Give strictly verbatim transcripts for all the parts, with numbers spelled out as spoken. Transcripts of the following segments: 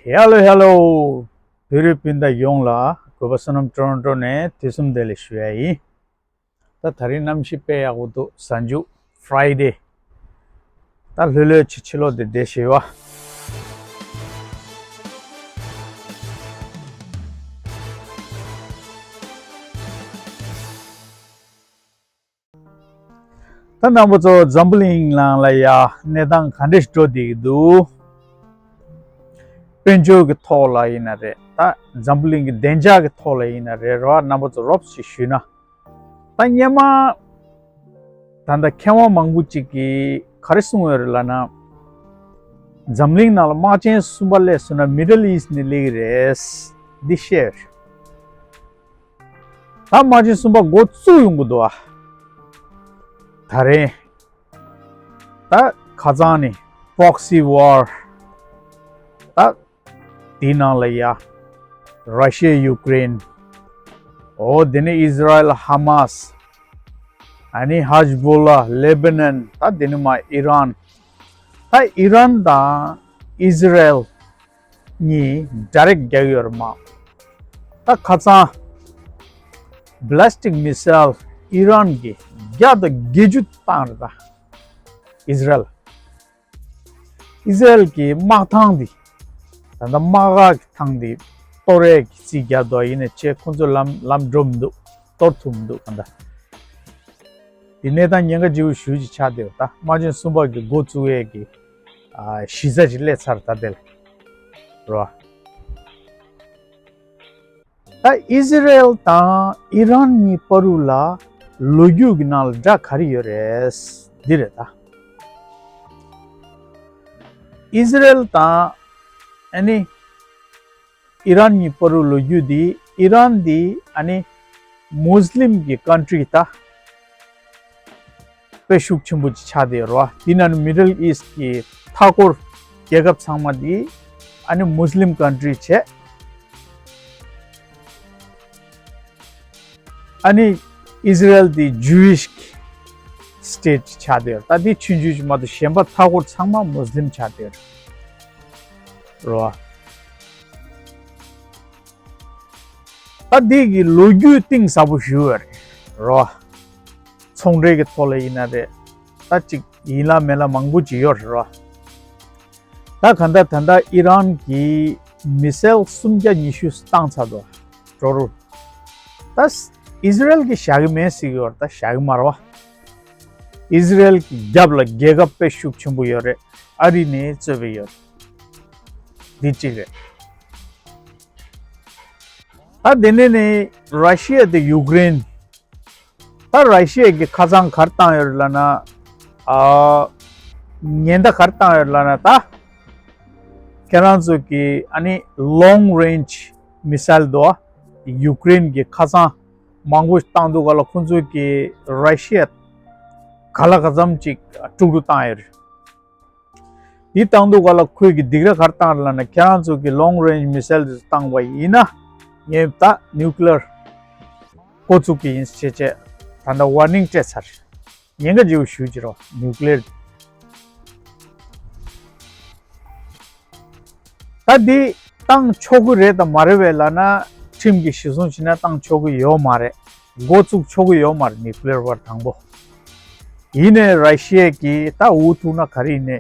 Hello, hello. བོད་རིགས་སྤུན་ཟླ་ཡོངས་ལ་གུས་པ་བསོད་ནམས་ཊོ་རོན་ཊོ་ནས་དུས་གསུམ་བདེ་ལེགས་ཞུ་ཡ་ཡིན། ད་ད་རིང་གནམ་གཤིས་དཔེ་ཡག་པོ་འདུག་གཟའ་མཇུག Friday། ད་ལྷོད་ལྷོད་བྱས་ཕྱི་ལོགས་དེ་བསྡད་ཤེས་བ། ད་རྣམ་པ་ཚོ་འཛམ་བུ་གླིང་ནང་ལ་ཡ་གནས་སྟངས་ག་འདྲ་ཞིག་འགྲོ་བསྡད་ཀྱི་འདུག་དཔལ་འབྱོར་གྱི་ཐོག་ལ་ཡིན་ན་རེད། ད་འཛམ་བུ་གླིང་གི་བདེ་འཇགས་ཀྱི་ཐོག་ལ་ཡིན་ན་རེད། རོགས་རྣམ་པ་ཚོ་རོབ་ཅིག་ཞུས་ན། ད་སྔོན་མ་ད་ལྟ་མཁས་དབང་མང་པོ་ཅིག་གིས་ག་རེ་གསུངས་ཡོད་རེད་ལབ་ན། འཛམ་གླིང་ནང་ལ་དམག་ཆེན་གསུམ་པ་སླེབས་སོང་ན་Middle East ནས་སླེབས་ཀྱི་རེད། འདི་བཤད་ཡོད་རེད། ད་དམག་ཆེན་གསུམ་པ་འགོ་བཙུགས་ཡོང་གི་འདུག་ཨ། ད་རེས་ད་ཁ་སང་ནས་Proxy War། ད་དེའི་ནང་ལ་ཡ་Russia Ukraine། འོ་དེ་ནས་Israel Hamas། ཨ་ནི་Hezbollah Lebanon། ད་དེ་ནས་མར་Iran། ད་Iran དང་Israel གཉིས་direct རྒྱག་ཡོད་རེད་མ། ད་ཁ་སང་ballistic missile Iran གིས་བརྒྱ་དང་བརྒྱད་ཅུ་བཏང་རེད་ད། Israel། Israel གི་དམག་ཐང་འདི། ད་ལྟ་དམག་སྒར་གྱི་ཐང་འདི་གཏོར་ཡས་ཀྱི་རྩིས་བརྒྱབ་འདུག་ཡིན་ནའི་ཆེ་ཁོང་ཚོ་ལམ་ལམ་འགྲོ་མི་འདུག་གཏོར་ཐུབ་མི་འདུག་གང་ལྟར། འདི་གནས་སྟངས་ཉེན་ཁ་ཆེ་བོ་ཞེ་ཅིག་ཆགས་བསྡད་ཡོད། ད་དམག་ཆེན་གསུམ་པ་གི་འགོ་བཙུགས་ཡས་ཀྱི་ཨ་གཞི་རྩ་ཅིག་སླེབས་ཚར་ད་དེ་ལ་རོ། ད་Israel དང་Iran གཉིས་བར་དུ་ལ་ལོ་རྒྱུས་ཀྱི་ནང་ལ་འདྲ་ག་རེ་ཡོད་རེད། འདི་རེད་ད། Israel དང་ཨ་ནི་Iran གཉིས་བར་དུ་ལོ་རྒྱུས་འདི། Iran འདི་ཨ་ནི་Muslim གི་country ད། དཔེ་ཤུགས་ཆེན་པོ་ཅིག་ཆགས་བསྡད་ཡོད་རེད་བ། དེ་ན་ནི་Middle East གི་མཐའ་འཁོར་རྒྱལ་ཁབ་ཚང་མ་དེ་ཨ་ནི་Muslim country བྱས། ཨ་ནི་Israel དེ་Jewish གི་state ཅིག་ཆགས་བསྡད་ཡོད་རེད། ད་དེ་ཆུང་ཆུང་ཅིག་མ་གཏོགས་གཞན་པ་མཐའ་འཁོར་ཚང་མ་Muslim ཆགས་བསྡད་ཡོད་རེད་བ། ད་འདི་གི་ལོ་རྒྱུས་གཏིང་ཟབ་པོ་ཞིག་ཡོད་རེད་རོ། ཚོང་འབྲེལ་གྱི་ཐོག་ལ་ཡིན་ན་རེད། ད་ཅིག་ཡིན་ལ་མེད་ལ་མང་པོ་ཅིག་ཡོད་རེད་རོ། ད་ག་འདྲ་ད་ལྟ་ཨི་རན་གྱིས་མི་སེལ་སུམ་བརྒྱ་ཉི་ཤུ་བཏང་ཚར་འདུག་འགྲོ་རུ། ད་ཨི་ཟི་རེལ་གྱིས་བཞག་གི་མེད་ཟེར་གྱི་ཡོད་རེད། ད་བཞག་གི་མ་རེད་བ། ཨི་ཟི་རེལ་གྱི་རྒྱབ་ལ་རྒྱལ་ཁབ་དཔེ་ཤུགས་ཆེན་པོ་ཡོད་རེད། ཨ་རི་ནས་གཙོས་པའི་ཡོད་རེད། འདི་གཅིག་རེད། ད་དེ་ནས་ནི་ར་ཤི་ཡ་དེ་ཡུཀ་རེན། ད་ར་ཤི་ཡ་གིས་ཁ་སང་ག་རེ་བཏང་ཡོད་རེད་ལབ་ན། ཨ། ཉེན་བརྡ་ག་རེ་བཏང་ཡོད་རེད་ལབ་ན། ད་ཁྱེད་རང་ཚོ་གི་ཨ་ནི་long range missile འདུག་ཨ། ཡུཀ་རེན་གིས་ཁ་སང་མང་པོ་བཏང་འདུག་ག་ལ། ཁོང་ཚོ་གིས་ར་ཤི་ཡ་ག་ལ་ག་ཙམ་ཅིག་དཀྲུག་རུ་བཏང་ཡོད་རེད། འདི་བཏང་འདུག་ག་ལ། ཁོས་ཀྱི་སྡིགས་ར་ག་རེ་བཏང་རེད་ལབ་ན། ཁྱེད་རང་ཚོ་གི་long range missile དེ་ཚོ་བཏང་བ་ཡིན་ན། ངས་ད་nuclear འགོ་བཙུགས་ཀྱི་ཡིན་ཟེར་བྱས། ད་ལྟ་warning སྤྲད་ཚར། ཉེན་ཁ་ཆེ་བོ་ཞེ་ཅིག་རེད་བ། nuclear ད་འདི་བཏང་ཆོག་གི་རེད་དང་མ་རེད་པས་ལབ་ན། ཁྲིམས་ཀྱིས་གཞི་བཟུང་བྱས་ན་བཏང་ཆོག་གི་ཡོད་མ་རེད། འགོ་བཙུགས་ཆོག་གི་ཡོད་མ་རེད། nuclear war དང་པོ། ཡིན་ནའི་ར་ཤི་ཡ་གིས་ད་འུ་ཐུག་ན་ག་རེ་ཡིན་ནའི་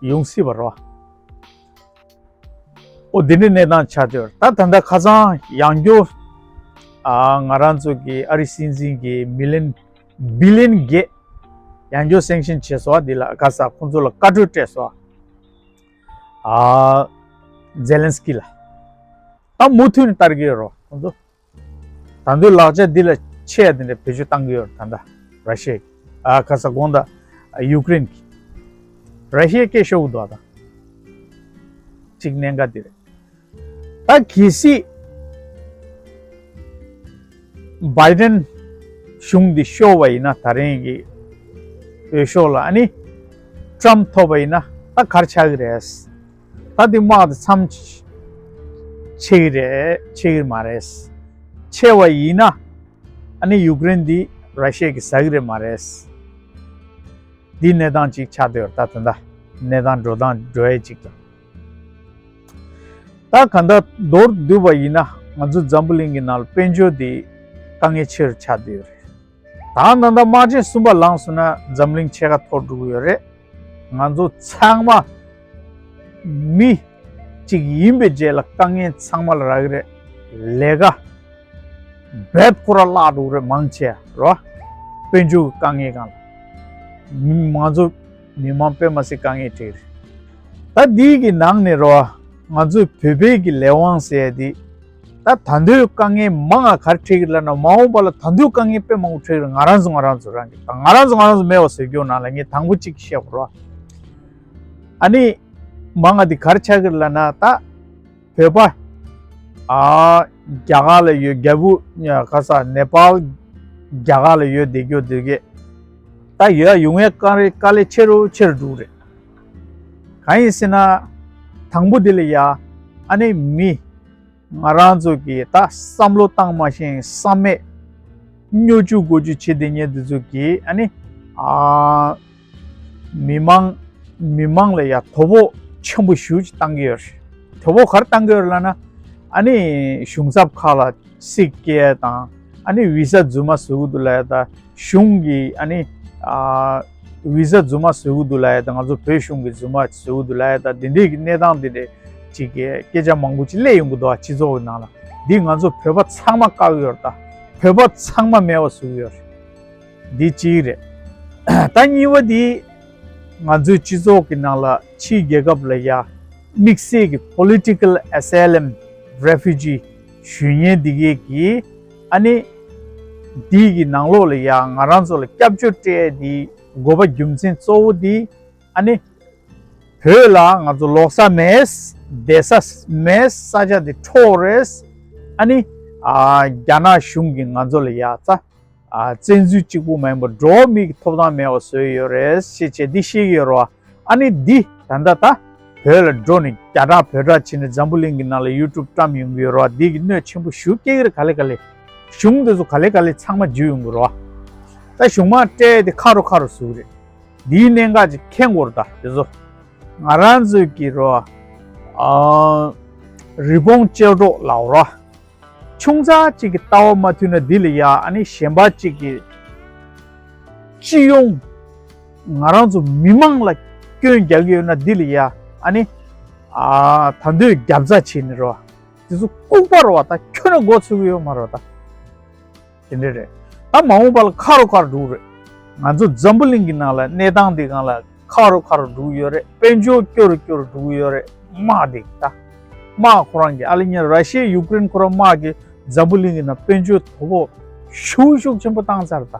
ཡོང་སྲིད་པ་རེད་བ། ཨོ་དེ་འདྲའི་གནས་སྟངས་ཆགས་བསྡད་ཡོད་རེད། ད་ད་ལྟ་ཁ་སང་ཡང་བསྐྱར་ཨ་ང་རང་ཚོ་གི་ཨ་རི་སྲིད་འཛིན་གྱིས་མི་ལན་བི་ལན་བརྒྱད་ཡང་བསྐྱར་sanction བྱས་སོང་། འདི་ལ་ག་ས་ཁོང་ཚོ་ལ་བཀའ་འཁྲོལ་སྤྲད་སོང་། ཨ་ཛེ་ལན་སི་ཀི་ལ། ད་མུ་མཐུད་ནས་བལྟ་གི་ཡོད་རེད་ཁོང་ཚོ། ད་དུང་ལག་ཆ་འདི་ལ་ཆེ་ཡ་དེ་འདྲ་བེད་སྤྱོད་བཏང་གི་ཡོད་རེད། ད་ལྟ་ར་ཤི་ཡ་གི་ཨ་ཁ་ས་དགོངས་དག་ཡུཀ་རེན་གྱི་ར་ཤི་ཡ་སྐད་ཤོར་གི་འདུག་ཨ་ད་གཅིག་གནད་འགག་འདི་རེད། ད་གལ་སྲིད་བྷའི་ཌེན་གཞུང་འདི་ཤོར་བ་ཡིན་ན། ད་རིང་གི་འོས་ཤོག་ལ་ཨ་ནི་ཊམ་ཐོབ་པ་ཡིན་ན་ད་ག་རེ་ཆགས་ཀྱི་རེད། ད་འདི་དམག་དེ་མཚམས་ཆད་ཀྱི་རེད། ཆད་ཀྱི་མ་རེད། ཆད་པ་ཡིན་ན་ཨ་ནི་ཡུཀ་རེན་འདི་ར་ཤི་ཡ་གིས་ཟ་གི་རེད་མ་རེད། འདི་གནས་སྟངས་ཅིག་ཆགས་བསྡད་ཡོད་རེད། ད་ད་ལྟ་གནས་སྟངས་འགྲོ་སྟངས་འགྲོ་ཡས་ཅིག་དང་། ད་གང་ལྟར་མདོར་བསྡུས་པ་ཡིན་ན་ང་ཚོ་འཛམ་བུ་གླིང་གི་ནང་ལ་དཔལ་འབྱོར་འདི་དཀའ་ངལ་ཆེ་རུ་ཆགས་བསྡད་ཡོད་རེད། ད་ད་ལྟ་དམག་ཆེན་གསུམ་པ་ལངས་སོང་ན་འཛམ་གླིང་ཕྱེད་ཀ་འཐོར་འགྲོ་གི་ཡོད་རེད། ང་ཚོ་ཚང་མ་མི་གཅིག་ཡིན་པའི་རྗེས་ལ་དཀའ་ངལ་ཚང་མ་ལ་རག་གི་རེད། ལས་ཀ་འབད་ཁོ་ར་བརླག་འགྲོ་གི་རེད། མང་ཆེ་རོ། དཔལ་འབྱོར་གྱི་དཀའ་ངལ་སྒང་ལ། མི་ང་ཚོ་མི་མང་དཔེ་མ་སྲིད་དཀའ་ངལ་འཕྲད་ཀྱི་རེད། ད་འདིའི་གི་ནང་ནས་རོ། ང་ཚོའི་བོད་པའི་གི་ལས་དབང་ཟེར་ཡ་དེ། ད་ད་དུང་དཀའ་ངལ་མང་ང་ག་རེ་འཕྲད་ཀྱི་ལབ་ན་མ་འོངས་པ་ལ་ད་དུང་དཀའ་ངལ་དཔེ་མང་པོ་འཕྲད་ཀྱི་རེད། ང་རང་ཚོ་ང་རང་ཚོ་རང་གི་ད་ང་རང་ཚོ་ང་རང་ཚོ་མེད་པ་བཟོ་རྒྱུ་ནང་ལ་ངས་དང་པོ་གཅིག་བཤད་དགོས་རོ། ཨ་ནི། མང་ང་དེ་ག་རེ་ཆགས་ཀྱི་རེད་ལབ་ན་ད། བོད་པ། ཨ། རྒྱ་གར་ལ་ཡོད་རྒྱ་བོད་ཉ་ག་ས་ནེ་པཱལ། རྒྱ་གར་ལ་ཡོད་བསྡད་རྒྱུ་དེ་གས། ད་ཡོད་ཡོང་ཡ་དཀའ་རེད། དཀའ་ལས་ཆེ་རུ་ཆེ་རུ་འགྲོ་གི་རེད། གང་ཡིན་ཟེར་ན། དང་པོ་དེ་ལ་ཡ། ཨ་ནི་མི། ང་རང་ཚོ་གིས་ད་བསམ་བློ་བཏང་མ་ཤེས་བསམ་མེད། སྨྱོ་ཅུ་རྒོ་ཅུ་བྱེད་བསྡད་མཁན་དེ་ཚོ་གིས་ཨ་ནི། ཨ། མི་མང་། མི་མང་ལ་ཡ་དོ་ཕོག་ཆེན་པོ་ཞེ་ཅིག་བཏང་གི་ཡོད་རེད། དོ་ཕོག་ག་རེ་བཏང་གི་ཡོད་རེད་ལབ་ན། ཨ་ནི་གཞུང་ཚབ་ཁག་ལ་སིག་སྐྱེལ་དང་། ཨ་ནི་བི་ས་རྫུན་མ་བཟོ་གི་འདུག་ལབ་ཡ་ད། གཞུང་གི་ཨ་ནི། ཨ། བི་ས་རྫུན་མ་བཟོ་གི་འདུག་ལབ་ཡ་ད། ང་ཚོ་བོད་གཞུང་གི་རྫུན་མ་བཟོ་གི་འདུག་ལབ་ཡ་ད། འདི་འདྲའི་གི་གནས་སྟངས་འདི་འདྲའི་ཅིག་གི་སྐད་ཆ་མང་པོ་ཅིག་སླེབས་ཡོང་གི་འདུག་ཨ། སྤྱི་ཚོགས་ཀྱི་ནང་ལ། འདི་ང་ཚོ་བོད་པ་ཚང་མ་བཀག་གི་ཡོད་རེད་ད། བོད་པ་ཚང་མ་མེད་པ་བཟོ་གི་ཡོད་རེད། འདི་གཅིག་རེད། ད་གཉིས་པ་འདི། ང་ཚོའི་སྤྱི་ཚོགས་ཀྱི་ནང་ལ་ཕྱིའི་རྒྱལ་ཁབ་ལ་ཡ། དམིགས་བསལ་གྱི་political asylum refugee ཞུ་མཁན་འདི་གས་ཀྱིས་ཨ་ནི། འདི་གི་ནང་ལོགས་ལ་ཡ་ང་རང་ཚོ་ལ་སྐྱབས་བཅོལ་སྤྲད་ཡ་འདི་དགོས་པ་རྒྱུ་མཚན་གཙོ་བོ་འདི་ཨ་ནི། བོད་ལ་ང་ཚོ་ལོག་ས་མེད། བསྡད་ས་མེད། ས་ཆ་འདི་འཕྲོག་རེད། ཨ་ནི། ཨ། རྒྱ་ནག་གཞུང་གིས་ང་ཚོ་ལ་ཡ་ཙ། ཨ། བཙན་འཛུལ་གཅིག་པུ་མ་ཡིན་པར་འགྲོ་བ་མིའི་ཐོབ་ཐང་མེད་པ་བཟོས་ཡོད་རེད་ཞེས་བྱས་འདི་བཤད་ཀྱི་ཡོད་རེད་བ། ཨ་ནི་འདི་ད་ལྟ་ད་བོད་ལ་འགྲོ་ནས་རྒྱ་གྲགས་བོད་གྲགས་བྱས་ནས་འཛམ་བུ་གླིང་གི་ནང་ལ་ཡུ་ཊུབ་བཀྲམ་ཡོང་གི་ཡོད་རེད་བ། འདི་གི་གནོད་ཆེན་པོ་ཞེ་པོ་སྐྱེལ་གྱི་རེད། ག་ལེ་ག་ལེ། གཞུང་འདི་ཚོ་ག་ལེ་ག་ལེ་ཚང་མ་འཇུས་ཡོང་གི་རེད་བ། ད་གཞུང་དམག་སྤྲད་དེ་ཁ་རོག་ཁ་རོག་བཟོ་གི་རེད། འདིའི་གནད་འགག་ཅིག་མཁྱེན་དགོས་རེད་ད་དེ་ཚོ། ང་རང་ཚོའི་གི་རོ། ཨ། རི་བོང་ཅལ་སྒྲོག་ལབ་རོ། ཆུང་ཙག་ཅིག་གི་ལྟ་བ་མ་མཐུན་ན་འདི་ལ་ཡ་ཨ་ནི་གཞན་པ་ཅིག་གི་སྤྱི་ཡོངས་ང་རང་ཚོ་མི་མང་ལ་སྐྱོན་རྒྱག་གི་ཡོད་ན་འདི་ལ་ཡ་ཨ་ནི། ཨ། ད་འདོད་རྒྱབ་རྩ་བྱེད་ནི་རོ། དེ་ཚོ་ལྐུགས་པ་རོ། ད་ཁྱོན་ནས་མགོ་ཚོས་ཀྱི་ཡོད་མ་རོ་ད། དེ་འདྲ་རེད། ད་མ་འོངས་པ་ལ་ཁ་རོག་ཁ་རོག་འགྲོ་གི་རེད། ང་ཚོ་འཛམ་བུ་གླིང་གི་ནང་ལ་གནས་སྟངས་འདི་སྒང་ལ་ཁ་རོག་ཁ་རོག་འགྲོ་གི་ཡོད་རེད། དཔལ་འབྱོར་སྐྱོ་རུ་སྐྱོ་རུ་འགྲོ་གི་ཡོད་རེད། དམག་འདི་ད། དམག་ཁོ་རང་གི་ཨ་ལེ་ཉེ་ར་ཤི་ཡ་ཡུཀ་རེན་ཁོ་རང་དམག་གིས་འཛམ་བུ་གླིང་གི་ནང་དཔལ་འབྱོར་དོ་ཕོག་ཤུགས་ཤུགས་ཆེན་པོ་བཏང་ཚར་ད།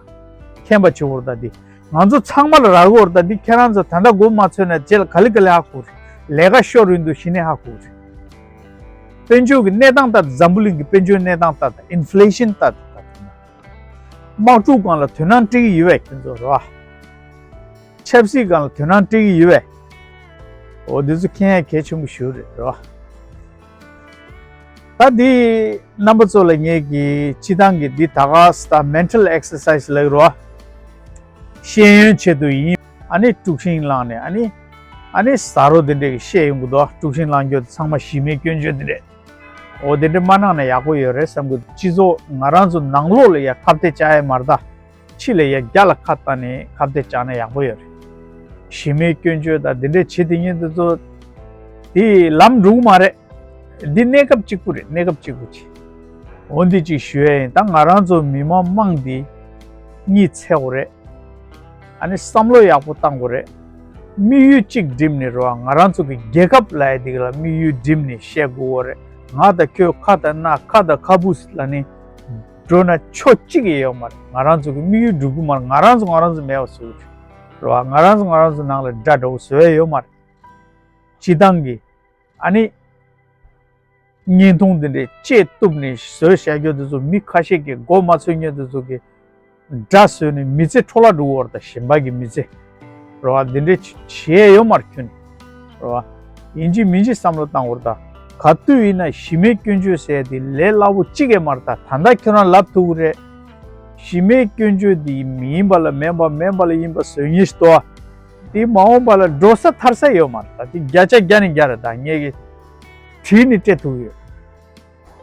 མཁྱེན་པ་བྱེད་དགོས་རེད་ད་འདི། ང་ཚོ་ཚང་མ་ལ་རག་གི་ཡོད་རེད་ད་འདི། ཁྱེད་རང་ཚོ་ད་ལྟ་མགོ་མ་ཚོས་ན་རྗེས་ལ་ག་ལེ་ག་ལེ་ཧ་གོ་རེད། ལས་ཀ་ཤོར་ཡོང་དུས་གཞི་ནས་ཧ་གོ་རེད། དཔལ་འབྱོར་གྱི་གནས་སྟངས་ལྟར་འཛམ་བུ་གླིང་གི་དཔལ་འབྱོར་གནས་སྟངས་ལྟར་ད་ཨིན་ཕི་ལེ་ཤན་ལྟར་ད། དམག་འཁྲུག་སྒང་ལ་དོ་སྣང་སྤྲད་ཀྱི་ཡོད་པས་ཁྱེད་ཚོ་རེད་བ། ཆབ་སྲིད་སྒང་ལ་དོ་སྣང་སྤྲད་ཀྱི་ཡོད་པས། འོ་འདི་ཚོ་མཁྱེན་ཡ་གལ་ཆེན་པོ་ཞིག་རེད་རེད་བ། ད་འདི་རྣམ་པ་ཚོ་ལ་ངེད་ཀྱི་སྤྱི་བཏང་གི་འདི་ད་ག་ས་ད་mental exercise ལབ་ཀྱི་རེད་བ། ཤེས་ཡོན་ཆེད་དུ་ཡིན། ཨ་ནི་དཀྲུག་ཤིང་བསླངས་ནས་ཨ་ནི། ཨ་ནི་ཟ་རོ་དེ་འདྲས་ཀྱི་བཤད་ཡོང་གི་འདུག་དཀྲུག་ཤིང་བསླངས་རྒྱུ་དེ་ཚང་མ་གཞི་མེད་སྐྱོན་བརྗོད་དེ་འདྲས། འོ་དེ་འདྲས་མ་གནང་ན་ཡག་པོ་ཡོད་རེད་བསམ་གི་འདུག་སྤྱི་ཚོགས་ང་རང་ཚོ་ནང་ལོགས་ལ་ཡ་ཁ་གཏད་བཅག་ཡ་མ་རེད་ད། ཕྱི་ལ་ཡ་རྒྱ་ལ་ཁ་བཏང་ནས་ཁ་གཏད་བཅག་ན་ཡག་པོ་ཡོད་རེད། གཞི་མེད་སྐྱོན་བརྗོད་དང་དེ་འདྲས་བྱེད་དེ་ཉིན་དེ་ཚོ། དེ་ལམ་འགྲོ་གི་མ་རེད། འདི་གནས་སྐབས་གཅིག་པུ་རེད། གནས་སྐབས་གཅིག་པུ་ཅིག་འོ་འདི་ཅིག་ཞུ་ཡ་ཡིན། ད་ང་རང་ཚོ་མི་མང་མང་འདི་གཉིད་སད་དགོས་རེད། ཨ་ནི་བསམ་བློ་ཡག་པོ་བཏང་དགོས་རེད། དམིགས་ཡུལ་གཅིག་བསྒྲིམས་ནས་རོ། ང་རང་ཚོ་གི་རྒྱལ་ཁབ་ལབ་ཡ་འདི་ག་ལ་དམིགས་ཡུལ་བསྒྲིམས་ནས་བཤད་དགོས་རེད། ང་དང་ཁྱོད་ཁ་དང་སྣ་ཁ་དང་ཁ་སྤུ་ལ་ནི་འགྲོ་ན་ཆོ་གཅིག་ཡང་ཡོད་མ་རེད། ང་རང་ཚོ་གི་དམིགས་ཡུལ་འགྲུབ་གི་མ་རེད། ང་རང་ཚོ་ང་རང་ཚོ་མེད་པ་བཟོ་གི་རེད་རོ། ང་རང་ཚོ་ང་རང་ཚོ་ནང་ལ་དགྲ་འདྲ་བོ་བཟོ་ཡ་ཡོད་མ་རེད། སྤྱི་བཏང་གི་ཨ་ནི། བརྙན་ཐུང་འདི་འདྲའི་ལྕེ་གཏུབ་ནས་བཟོས་བཞག་རྒྱུ་འདི་ཚོ་མི་ཁ་ཤས་ཀྱིས་མགོ་མ་ཚོས་མཁན་འདི་ཚོ་གིས་དགྲ་བཟོས་ནས་མི་ཚེ་འཕྲོ་བརླག་འགྲོ་གི་ཡོད་རེད་ད། གཞན་པ་གི་མི་ཚེ་རེད་བ། འདི་འདྲའི་བྱེད་ཡས་ཡོད་མ་རེད་ཁྱོད་ནས་རེད་བ། ཡིན་གཅིག་མིན་གཅིག་བསམ་བློ་བཏང་དགོས་རེད་ད། ག་དུས་ཡིན་ན་གཞི་མེད་སྐྱོན་བརྗོད་ཟེར་ཡ་དེ་ལས་སླ་པོ་གཅིག་ཡང་མ་རེད་ད། ད་ལྟ་ཁྱོད་རང་ལབ་ཐུབ་ཀྱི་རེད། གཞི་མེད་སྐྱོན་བརྗོད་འདི་མི་ཡིན་པ་ལ་མིན་པ་མིན་པ་ལ་ཡིན་པ་བཟོ་ཉེན་ཞིག་འདུག་བ། དེ་མ་འོངས་པ་ལ་འགྲོ་ས་ཐར་ས་ཡོད་མ་རེད་ད། དེ་བརྒྱ་ཆ་བརྒྱ་ནས་བརྒྱ་རེད་ད། ངས་ཀྱི་ བྲིས་ནས་སྤྲད་ཐུབ་ཡོད།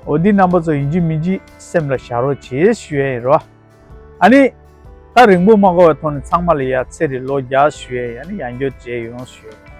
འོ་འདི་རྣམ་པ་ཚོ་ཡིན་གཅིག་མིན་གཅིག་སེམས་ལ་བཞག་རོགས་བྱེད་ཞུ་ཡ་ཡིན་རོ། ཨ་ནི། ད་རིང་པོ་མ་འགོར་བའི་ཐོག་ནས་ཚང་མ་ལ་ཡ་ཚེ་རིང་ལོ་བརྒྱ་ཞུ་ཡ་ཡིན། ཨ་ནི་ཡང་བསྐྱར་མཇལ་ཡོང་ཞུ་ཡ།